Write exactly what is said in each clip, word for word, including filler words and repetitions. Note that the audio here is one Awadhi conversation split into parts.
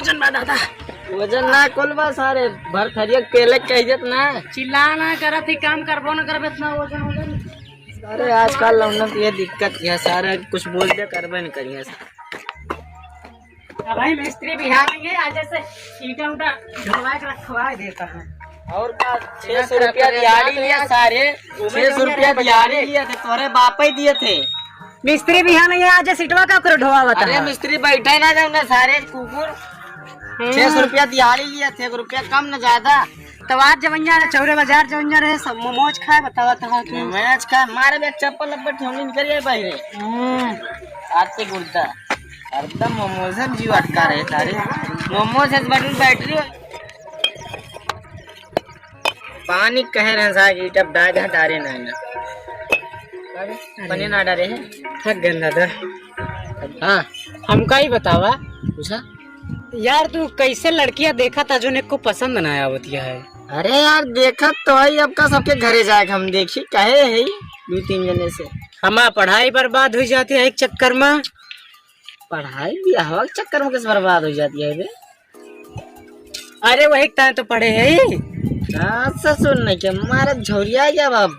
वजन बा दादा। वजन ना कुल बा सारे, भर थरिया के पेले कह देत ना। चिल्ला ना करत ही, काम करबो ना करबे इतना वजन वजन। अरे आजकल लौंडन के ये दिक्कत है सारे, कुछ बोल दे करबे न करिए। अब भाई मिस्त्री भी आ गए हैं, आज जैसे ईंटा उंटा ढोवा के रखवा देता है। और का, छह सौ रुपया दिहाड़ी लिया सारे, छह सौ रुपया दिहाड़ी लिया थे, तोरे बापे दिए थे। मिस्त्री भी यहाँ नहीं है, आज सीटवा का ओकरे ढोवा बता। अरे मिस्त्री बैठे ना जब ना सारे कुकुर। हम्म। छह सौ रुपया दिहाड़ी लिया थे, एक रुपया कम न ज्यादा। तब आज जवनिया रहे, चौरे बाजार जवनिया रहे, सब मोमोज खाए, बतावा तहा तू। मोमोज खाए, मारे बे चप्पल लब्बट ठोंगी निकल गए बाहरे। हम्म। आते गुर्दा। हरदम मोमोज है, जीव अटका रहे सारे। मोमोज है, बटन बैटरी। पानी कहे रहे साहब कि टप डाल दे, डारे ना ना। पानी ना डारे है। थक गए दादा। हाँ। हमका ही बतावा। पूछा? यार, तू कैसे लड़कियां देखा था जो ने को पसंद ना आवतिया है? अरे यार, देखत तो है, अब का सबके घरे जाए हम देखी, कहे है दो तीन जने से। हमार पढ़ाई बर्बाद हो जाती है एक चक्कर में। पढ़ाई बियाहवा के चक्कर में कैसे बर्बाद हो जाती है बे? अरे, वही ताए तो पढ़े है। हाँ, ससुर नहीं के मारे झौरिया गया बाप।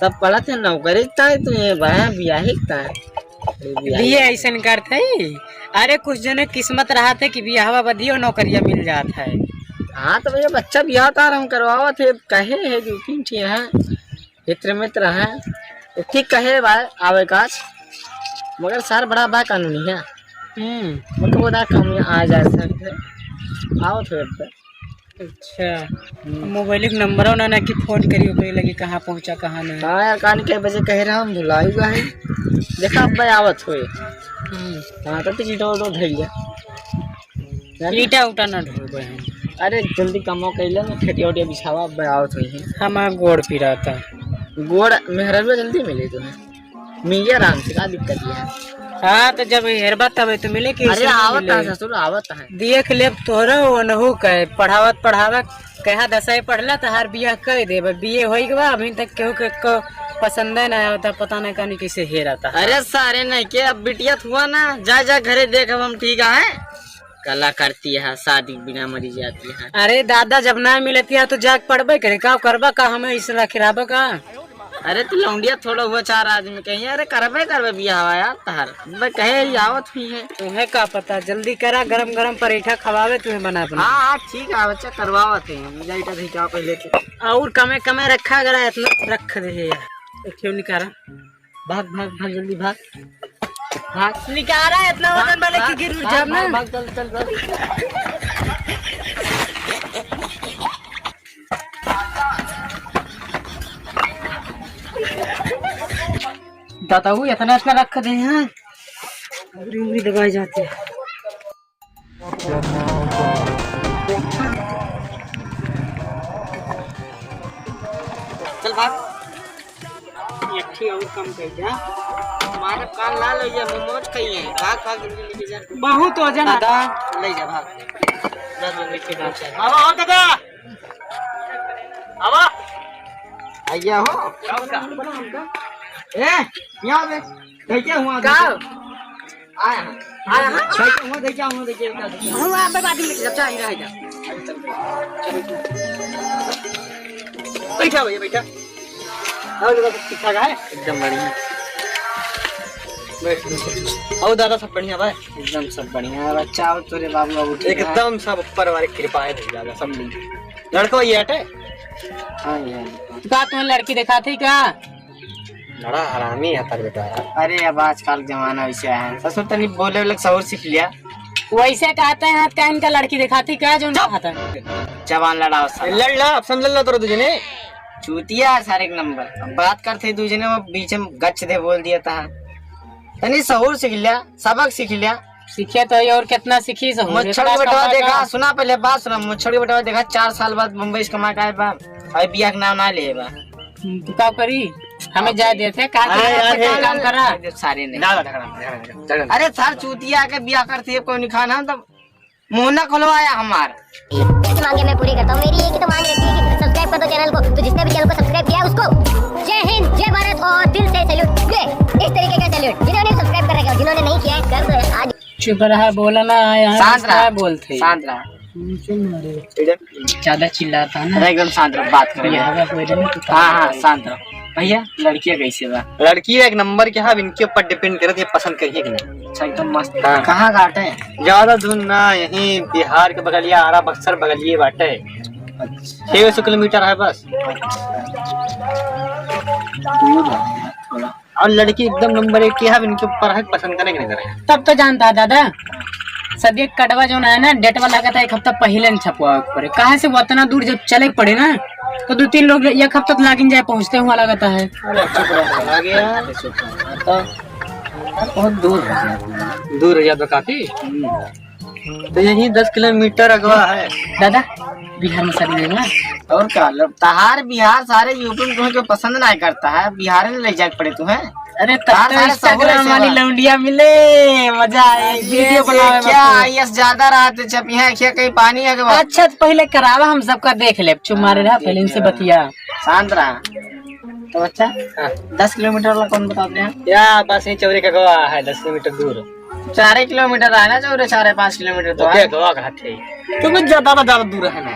सब पढ़त है नौकरी ताए, तू ये बाया बियाहे ताए। बीए ऐसन करत है। अरे, कुछ जने किस्मत रहत है कि बियाहवा बदियो नौकरिया मिल जात है। हाँ, तो भैया, बच्चा बियाह तार हम करवावत है, कहे है दो तीन ठे हैं। हित्र मित्र हैं, तो ठीक कहे बा आवे का, मगर सर बड़ा बा कानूनी है। हम्म। मतलब वो ना काम आ जा सकते, आओ थोड़े पे। अच्छा, हम्म। मोबाइल के नंबर ना, ना कि फोन करी, ओकरे लगे कहाँ पहुँचा, कहाँ नहीं। हाँ यार, कान के बजे कहे रहा हम भुलाई हुआ है। देखा अब भाई आवत हुए। हम्म। हाँ, तो टिकट ऑटो धैया। ईटा उटा ना ढोबे हैं। अरे जल्दी कमाओ, कैले ना खेतिया उटिया बिछावा, अब आवत हुई है। हमार गोड़ पिराता। गोड़ मेहररुआ जल्दी मिले तुम्हें, मिलिया आराम से, का दिक्कत है? हाँ, तो जब हेरबा तबे तो मिले कि अरे ऐसे ना आवत मिले। है ससुर, आवत है। देख लेब तोहरा ओनहु के पढ़ावत पढ़ावत कहा दसवीं पढ़ला तो हर बियाह कर देब। बीए होई के बा, अभी तक केहू के को पसंद ना आवता, पता ना कानी कैसे हेरता। अरे सारे नहीं के, अब बिटिया हुआ ना, जा जा घरे देख, अब हम ठीक है। कला करती है, शादी के बिना मरी जाती है। अरे दादा, जब ना मिलती है तो जाके पढ़बे करे, का करबा का, हमें इस रखिराबा का? अरे तू लौंडिया थोड़ा हुआ चार आदमी कहीं, अरे करबे करबे बियाह यार तहार। मैं कहे ही आवत हुई है। तुम्हें का पता, जल्दी करा, गरम गरम परेठा खवावे तुम्हें बना बना। हाँ, हाँ, ठीक है बच्चा, करवावत है। हम जाइटा धइका पहले के। और कमे कमे रखा, अगर इतना रख दे है यार। एक ठेव निकारा। भाग, भाग, भाग, जल्दी भाग। भाग। निकारा इतना वजन वाले भाग, की गिर उठ भाग, जाब ना। भाग, भाग, चल, चल, चल। दादा, वो इतना, इतना रख दे हैं। उंगली, उंगली दबाई जाती है। चल भाग। एक ठे और कम कर जा। मारे कान लाल हो जा, मोमोज खाइए। भाग, भाग, जल्दी लेके जा। बहुत वजन दादा, आता। ले जा, भाग। जा, जा, लेके जा, चल। आवा, आवा, दादा। आवा। आइया हो। ए, यहाँ पे। देखिए हुआ, का? देखिए। आया। आया, हाँ? देखिए हुआ, देखिए हुआ, देखिए, देखिए। हम आप बाद में जब चाहे रह जा। बैठा भैया, बैठा। और दादा, सब ठीक ठाक है? एकदम बढ़िया। बैठ, बैठ। और दादा, सब बढ़िया बा? एकदम सब बढ़िया है बच्चा। और तोरे बाबू, बाबू ठीक है? एकदम सब ऊपर वाले कृपा है भैया, सब मिल। लड़को ये हटे? हाँ, ये है। का तुम्हें लड़की दिखाती का? बड़ा हरामी है तार बेटा यार। अरे, अब आजकल के जमाना वैसे है। ससुर, तनी बोले वाले सहूर सीख लिया। वैसे कहते हैं, क्या इनका लड़की दिखाती क्या जो उनका चुप! खाता है? जबान लड़ाओ साला। लड़ ला, अब समझ ला तोरा तुझे ने। चूतिया है सारे एक नंबर। अब बात करते दूजे ने, वो बीच में गच दे बोल दिया था। तनी सहूर सीख लिया, सबक सीख लिया। सीखे तो ये और कितना सीखी सहूर? मुच्छड़ के बेटवा देखा, सुना पहले बात सुना, मुच्छड़ के बेटवा देखा, चार साल बाद मुंबई से कमा के आए बा, अभी बियाह के नाम ना ले बा। हम्म, तो का करी? हमें जाए देते, का अरे करी? यार, काम करा। सारे ने। ना, ना, झगड़ा, झगड़ा, झगड़ा। अरे सर, चूतिया के बियाह करते हैं, कोई नहीं खाना, हम तो मुंह ना खुलवाया हमार। एक मांगे मैं पूरी करता हूँ, मेरी एक ही तो मांग रहती है कि subscribe कर दो channel को, तो जिसने भी channel को subscribe किया है उसको जय हिंद, जय भारत और दिल से salute। ये इस तरीके का salute, जिन्होंने subscribe कर रखे हो, जिन्होंने नहीं किया है, कर दो यार आज। चुप रहा, बोला ना, यहाँ शांत रहा। क्या बोलते? शांत रहा। ज्यादा चिल्लाता है ना। अरे एकदम शांत रहो, बात करो। ये हवा हो जाए ना तो हाँ, हाँ, शांत रहो। भैया, लड़कियाँ कैसे बा? लड़की एक नंबर के, हाँ, इनके ऊपर depend करत, ये पसंद करिए कि नहीं। अच्छा, एकदम मस्त। हाँ। कहाँ घाट है? ज्यादा दूर ना, यहीं बिहार के बगलिया, आरा बक्सर बगलिए बाटे। अच्छा। छह सौ किलोमीटर है बस। दूर है थोड़ा। और लड़की एकदम नंबर एक की है, अब इनके ऊपर है, पसंद करें कि नहीं करें? तब तो जानता है दादा, सदिया कटवा जो है ना, डेटवा लागत है एक हफ्ता पहले न छपवा के पड़े। कहाँ से वो इतना दूर जब चले के पड़े ना, तो दो तीन लोग एक हफ्ता तो लागिन जाए पहुँचते हुआ लागत है। अरे चुप रहो, आ गया। तो बहुत दूर है। दूर है तो काफी। तो यही दस किलोमीटर अगवा है। दादा, बिहार में शादी नहीं हुआ? और का, लो, तहार बिहार सारे यूपी में तुम्हें कोई पसंद नहीं करता है, बिहार में ले जाके पड़े तुम्हें। अरे, तब तार तो सारे Instagram सहूर ऐसे वाली बा। लौंडिया मिले, मजा आए, ये वीडियो बनावे क्या बा। आईएएस ज्यादा रात छप यहाँ क्या कहीं पानी है के बाद? अच्छा, तो पहले करावा, हम सबका देख ले, चुप मारे रहा, पहले इनसे बतिया। शांत रहा। तो अच्छा, हाँ। दस किलोमीटर वाला कौन बताते हैं? या बस यही चौरे का गवा है, दस किलोमीटर दूर। चार किलोमीटर है ना, चौरे चार पाँच किलोमीटर तो ओके, है। गवा का है। तो कुछ ज्यादा, ज्यादा दूर है ना,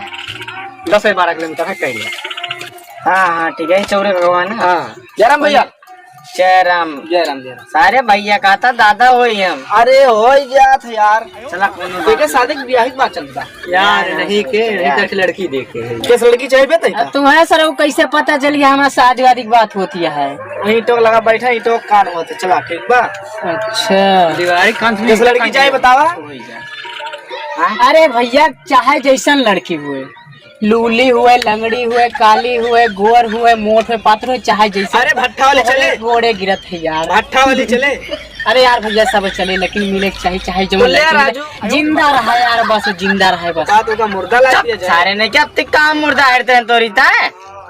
दस से बारह किलोमीटर है कहीं। हाँ, हाँ, ठीक है, चौरे का गवा है ना। हाँ, जय राम भैया। जय राम। जय राम, जय राम। सारे भैया कहता दादा होई हम। अरे होई जात है यार। चला, कोनो बात देखे नहीं। शादी के ब्याह की बात चलता। यार, नहीं के, नहीं यार। तक लड़की देखे है। किस लड़की चाहिए बताई अब था? तुम्हें सर वो कैसे पता चल गया हमारा शादी वादी की बात होती है? वहीं टोक लगा बैठा, ही टोक कान होते, चला, ठीक बा? अच्छा। दीवारी कान से किस लड़की चाहिए बतावा? हाँ? अरे भैया, चाहे जैसन लड़की हुए, लूली हुए, लंगड़ी हुए, काली हुए, गोर हुए, मोट हुए, पातर हुए, चाहे जैसे अरे भट्ठा वाली चले। घोड़े गिरत है यार। भट्ठा वाली चले। अरे यार भैया, सब चले, लेकिन मिले के चाही, चाहे जो बोले यार, जिंदा, राजू। जिंदा रहा यार, बस जिंदा रहे बस। बात होगा, मुर्दा ला चुप, दिया जाए। सारे ने क्या अब तक काम मुर्दा हरते हैं तोरी ता?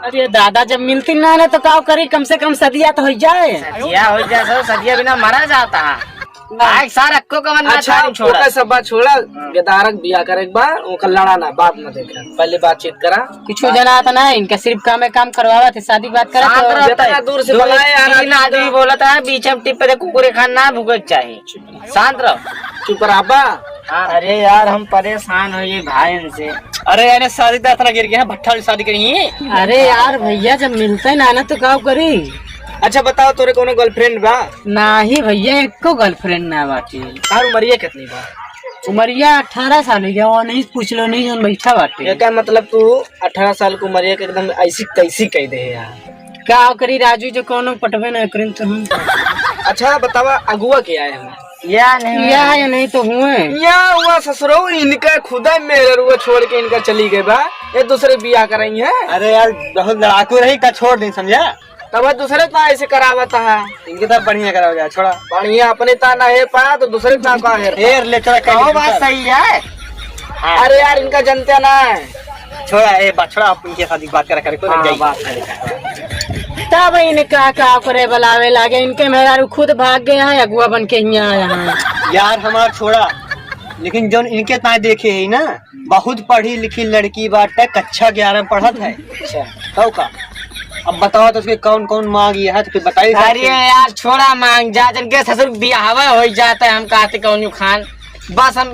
अरे दादा, जब मिलती ना ना तो का करी, कम से कम सदिया तो हो जाए। सदिया हो जाए, सब सदिया बिना मरा जाता है। ना। आए सारा को कवन ना अच्छा, तारीफ छोड़ा। ओकर सब बात छोड़ा, हाँ। बेदारक बियाह करे के बा, ओकर लड़ा ना, बात ना देखे, पहले बातचीत करा। कुछ जना आता ना, इनका सिर्फ काम में काम करवावा थे, शादी बात करा शांत तो रहो, जितना दूर से दूर बुलाए यार, तीन आदमी आदमी तो बोलत है, बीच में टिप पे कुकुरे खान ना भूके के चाही। शांत रहो। चुप रहा बा। हाँ, अरे यार, हम परेशान हो ये भाई इनसे। अरे यार, शादी तो इतना गिर गया है, भट्ठा वाली शादी करी है। अरे यार भैया, जब मिलते ना ना तो का करी? अच्छा बताओ, तोरे कोनो गर्लफ्रेंड बा? नाही भैया, एको गर्लफ्रेंड ना बाटे। तार उमरिया कितनी बा? उमरिया अठारह साल हो गया, वो नहीं पूछ लो, नहीं जौन बैठा बाटे। एकर मतलब तू अठारह साल की उमरिया के एकदम ऐसी तैसी कह दे यार। का करी राजू, जो कोनो पटवे ना करें तो हम। अच्छा बतावा, अगुआ के आए हम? या नहीं। या, या नहीं तो हुए। या हुआ ससुरो, इनका खुदा मेहररुआ छोड़ के इनका चली गई बा, ये दूसरे बियाह कराई है। अरे यार, बहुत लड़ाकू रही, का छोड़ दी, समझा? तब दूसरे ता ऐसे करावत है। इनके तब बढ़िया कराओ जा, छोड़ा। बढ़िया अपने ता ना है पा, तो दूसरे ता का है पा। फिर ले चला, कहो, बात सही है। हाँ। अरे यार, इनका जनते ना है। छोड़ा, ए, बा-, छोड़ा, आप इनके साथ ही बात करा करे, कोई हाँ, जाइए। बात करे। तब इनका का करे बुलावे लागे, इनके मेहरारू खुद भाग गया है, अगुआ बन के हियाँ आया है। यार, हमार छोड़ा, लेकिन जौन इनके ताए देखे है ना, बहुत पढ़ी लिखी लड़की बाटे, कक्षा ग्यारह में पढ़त है। अच्छा। तब का? अब बताओ तो उसके कौन कौन मांग ये है, तो फिर बताइए साहब। अरे यार, छोड़ा मांग जा, जन के ससुर बियाहवा हो जाता है, हम कहते कौन खान, बस हम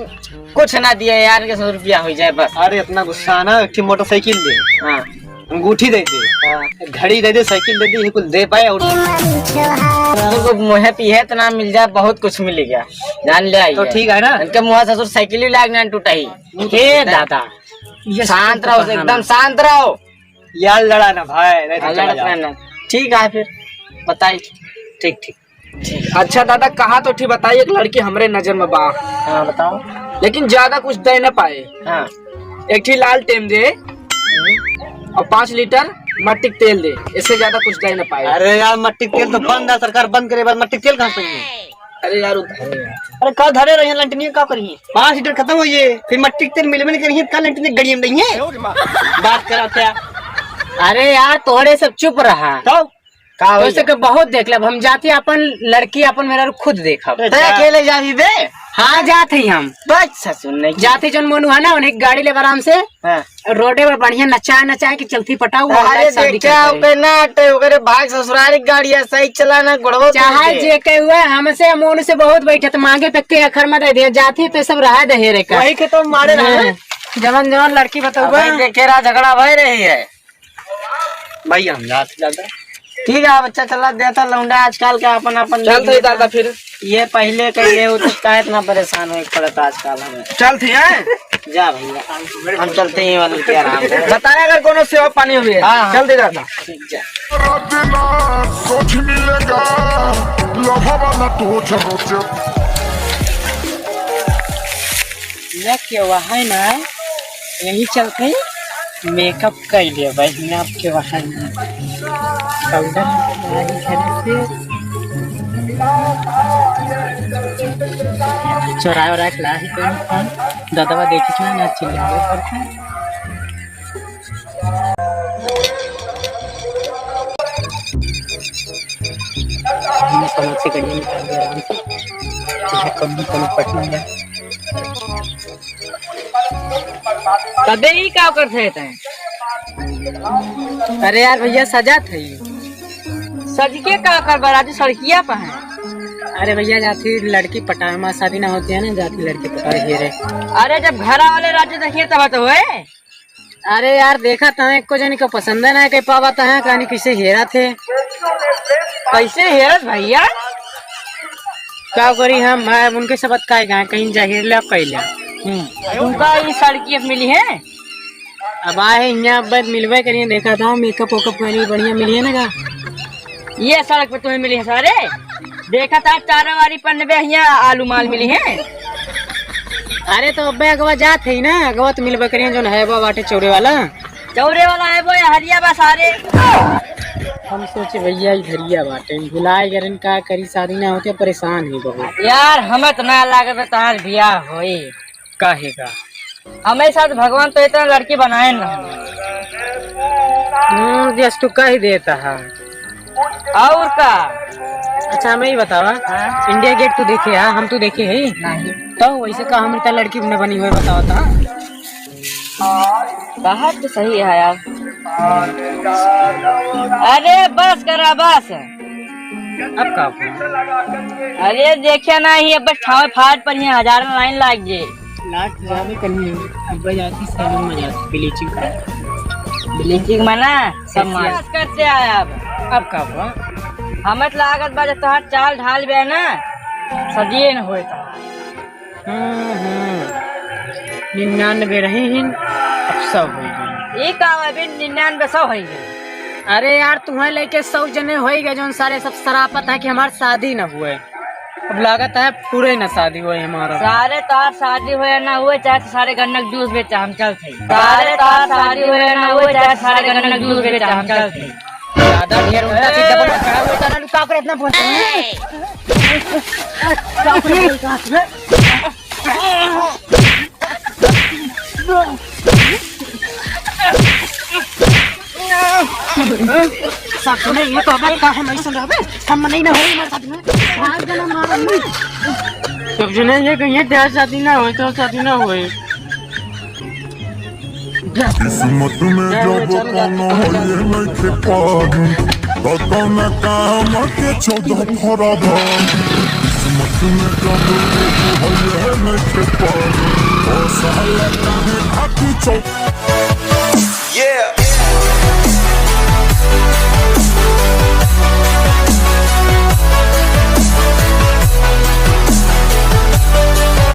कुछ ना दिए यार, के ससुर बियाह हो जाए बस। अरे इतना गुस्सा ना, एक ठे मोटरसाइकिल दे, हाँ। अंगूठी दे दे, हाँ। घड़ी दे दे, साइकिल दे दे, ये कुल दे पाए और तुमको मुहे पीहे इतना मिल जाए, बहुत कुछ मिल गया, जान ले आई तो है। ठीक है ना? इनके मुँह ससुर साइकिल ही लाग ना टूटा ही। हे दादा, ये शांत रहो, एकदम शांत रहो। यार लड़ा ना भाई, नहीं तो हाँ, चला लड़त जाओ। रहना। ठीक है फिर, बताई। ठीक, ठीक। अच्छा दादा, कहा तो ठीक बताई, एक लड़की हमरे नजर में बा। हाँ, बताओ। लेकिन ज्यादा कुछ दे ना पाए। हाँ। एक ठी लालटेन दे और पाँच लीटर मट्टी के तेल दे, इससे ज्यादा कुछ दे ना पाए। अरे यार, मट्टी के तेल तो बंद है, सरकार बंद करे, बाद मट्टी के तेल कहाँ से देंगे? अरे यार, उधारे यार। अरे, का धरे रही है, लंटनिया का करी? पाँच लीटर खत्म हो ये, फिर मट्टी के तेल मिलबे नहीं करी, का लंटनिया गड़िया में नहीं है? बात करा क्या? अरे यार, तोहरे सब चुप रहा। तो? का तो होई? उसे के बहुत देख लेब हम, जाती अपन लड़की, अपन मेहरारू खुद देखब। तै अकेले जाबी बे? हाँ, जात ही हम। बस ससुर नहीं। जाती जौन मोनू है ना, उन्हें गाड़ी ले आराम से। हाँ। रोडे पर बढ़िया नचा नचा के चलती पटाऊ, अरे शादी देखा करते हैं। ओके ना, तो ओकरे भाग ससुराल की गाड़ी है, सही चला ना, गोड़वा चाहे टूट जे के हुआ, हमसे मोनू से बहुत बैठत, मांगे पे के अखर में दे दिया, जाती तो सब रहा दे रे का। वही के तो मारे रहा है। हाँ। जवन जवन लड़की बताऊबा। अबे देखे रहा, झगड़ा भय रही है। भैया, हम जात जाता। ठीक है, बच्चा चला देता लौंडा आजकल का अपन अपन चल थे दादा फिर। ये पहिले कहिले हो तो का इतना परेशान होए के पड़ता आजकल हमें। चल थे, हैं? जा भैया, हम चलते हैं वाले के आराम से। बताया अगर कोनो सेवा पानी हुई है। हाँ, हाँ। चल दे दादा। ठीक, जा। सोच मिलेगा, लहरा ना तो चलो चल। या के वहाँ ना, यही चलते makeup कर लिया भाई, यहाँ के वहाँ ना। Powder नहीं घर से। चोराए ओराए के लाही कौन कौन? दादवा देखिस ना, ना चिल्लावे पड़ता। हमने समझ से गड़िया निकाल दिया आराम से। ये कम से कम पटना में। तबे ही का करत है तैं? अरे यार भैया, सजात है। सज के का करबा राजू, सड़किया पे है। अरे भैया, जाती लड़की पटावे, हमार शादी ना होती है ना, जाती लड़की पटावे हीरे। अरे जब घरा वाले राजू देखिए तब तो होए। अरे यार, देखा तहाँ एको जनी को पसंद ना है, कहीं पावा तहाँ कहानी कैसे हेरा थे। कैसे हेरत भैया? का करी हम, मैं उनके सबक का है, कहीं जाहिर ले, आप कह ले। हम्म। तुमका ई सड़की अब मिली है? अब आए हैं यहाँ, अब मिलवे करिए, देखा था makeup वेकअप करी, बढ़िया मिली है ना का? ये सड़क पे तुम्हें मिली है सारे? देखा था चारों वाली पन्नबे हियाँ आलू माल मिली है। अरे तो अबे अगवा जात है ना, अगवा तो मिलबे करिए, जौन है वो बाटे चौरे वाला। चौरे वाला है वो या हरिया बा सारे। हम सोचे भैया ई हरिया बाटे, भुलाए गरन का करी, शादी ना होते, परेशान ही बहुत। यार हमें तो ना लागत है तहार बियाह होई। काहे का? हमें साथ भगवान तो इतना लड़की बनाए ना। हम्म, जस तू कह देता है। और का? अच्छा, हमें ही बतावा, हाँ? India Gate तू देखे है? हम तो देखे है। नहीं। तो वैसे का हम इतना लड़की न बनी हुए बतावा था? बात तो सही है यार। अरे बस करा बस। अब का हुआ? अरे देखे ना ही, अब बस ठावे फाट पर ही हजारों लाइन लाग गए। लाट जावे कहीं, अब जाती सैलून में जाती, bleaching करा। Bleaching में ना, सब facial। मालिश करते आए अब। अब का हुआ? हमें तो लागत बा, जब तोहार चाल ढाल बे ना, सदिये न होए तोहार। हम्म, हम्म। निन्यानवे रही हिन, अब सौ हो गई। ई का हुआ, अभी निन्यानवे सौ हो गई। अरे यार, तुम्हें लेके सौ जने हो गए, जौन सारे सब सरापत है कि हमार शादी न हुए। अब लागत है पूरे न शादी होए हमारा। सारे तोहार शादी होए ना होए, चाहे तो सारे गन्ना के जूस बेचा, हम चलत हई। सारे तोहार शादी होए ना होए, चाहे तो सारे गन्ना के जूस बेचा, हम चलत हई। ज्यादा ढेर उल्टा सीधा बोला, खड़ा हुआ, इतना लुका कर इतना बोलते हैं। साथ में ये तो अबे का हम ऐसा रहबे, हम नहीं ना होई हमारे साथ में। भाग जाना मारो। सब जने ये कहिए, "तेरा शादी ना होए, तो शादी ना होए।" किस्मत में जब कोनो होए नइखे पारी, तो कौन काम के चौदह फरवरी। किस्मत में जब कोनो होए नइखे पारी, तो साला काहे खातिर चौ-